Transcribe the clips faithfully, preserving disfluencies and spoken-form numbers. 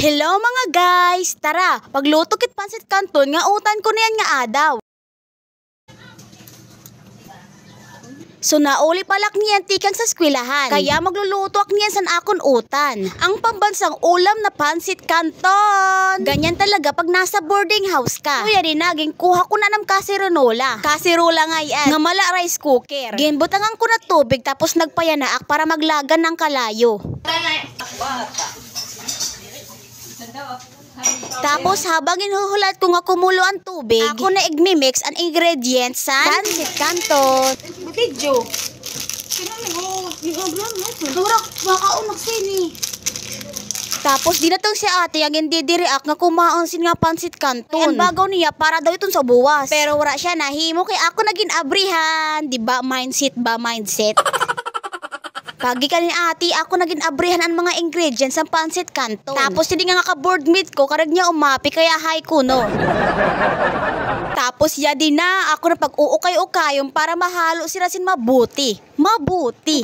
Hello, mga guys! Tara, pagluto kit pansit kanton nga utan ko niyan nga adaw. So, nauli pa la ak niyan tikang sa eskwelahan. Kaya magluluto ak niyan san akon utan. Ang pambansang ulam na pansit kanton. Ganyan talaga pag nasa boarding house ka. Kuya, di na, ginkuha ko na an am kaserola. Kaserola ngay-an. Nga mala rice cooker. Ginbutangan ko na tubig tapos nagpayanak para maglagan an kalayo. Tapos, habang ginhuhulat ko nga kumulo an tubig, ako na igmi-mix an ingredients san pansit kanton. Video. Sino ni ho? Ni ho, blan mo ito. Durak, baka unak sini. Tapos, dinatong si ate nga gindidiri ak nga kumaon sin nga pansit kanton. An bagaw niya, para daw iton sa buwas. Pero wara siya nahimo kay ako na gin-abrihan. Di ba? Mindset ba? Mindset. Paggikan ni ate, ako na gin-abrihan an mga ingredients san pansit kanton. Tapos, hini nga ka-boardmate ko, karuyag niya umapi, kaya hi kuno. Tapos, yadi na, ako na pag-uukay-ukayon para mahalo sira sin mabuti. Mabuti.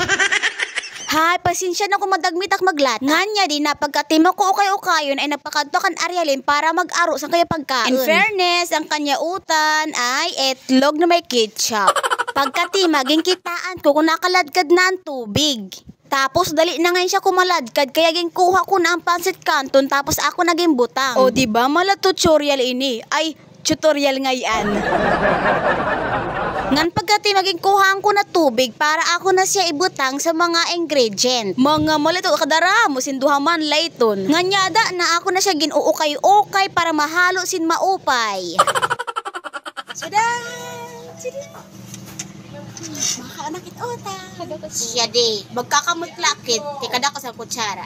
Hay, pasensya na kon madagmit ak maglatag. Ngan yadi na, pagkatima ko ukay-ukayon ay nagpakadto ak kan Arialin para mag-aro san kaya pagkaon. In fairness, an kanya utan ay itlog na may ketchup. Pagkatima, ginkitaan ko kon nakaladkad na an tubig. Tapos dali na ngay-an siya kumaladkad, kaya ginkuha ko na an pansit kanton, tapos ako na ginbutang. O, di ba, mala tutorial ini? Ay, tutorial ngay-an. Ngan pagkatima, ginkuhaan ko na tubig para ako na siya ibutang sa mga ingredient. Mga mala ito, kadaramo sin duha man la iton. Ngan yada na ako na siya gin-uukay-ukay para mahalo sin maupay. Tada! Tada! Makakaanak it utan. Siya di, magkakamot lakit, kay kadako sa kutsara.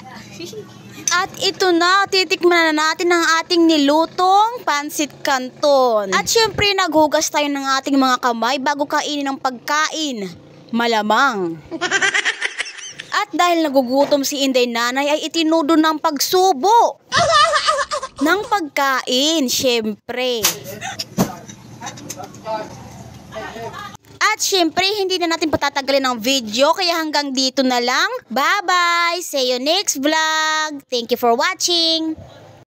At ito na, titikman na natin ang ating nilutong pansit kanton. At syempre, naghugas tayo ng ating mga kamay bago kainin ang pagkain. Malamang. At dahil nagugutom si Inday Nanay, ay itinudo ng pagsubo ng pagkain, syempre. At syempre, hindi na natin patatagalin ang video, kaya hanggang dito na lang. Bye-bye! See you next vlog! Thank you for watching!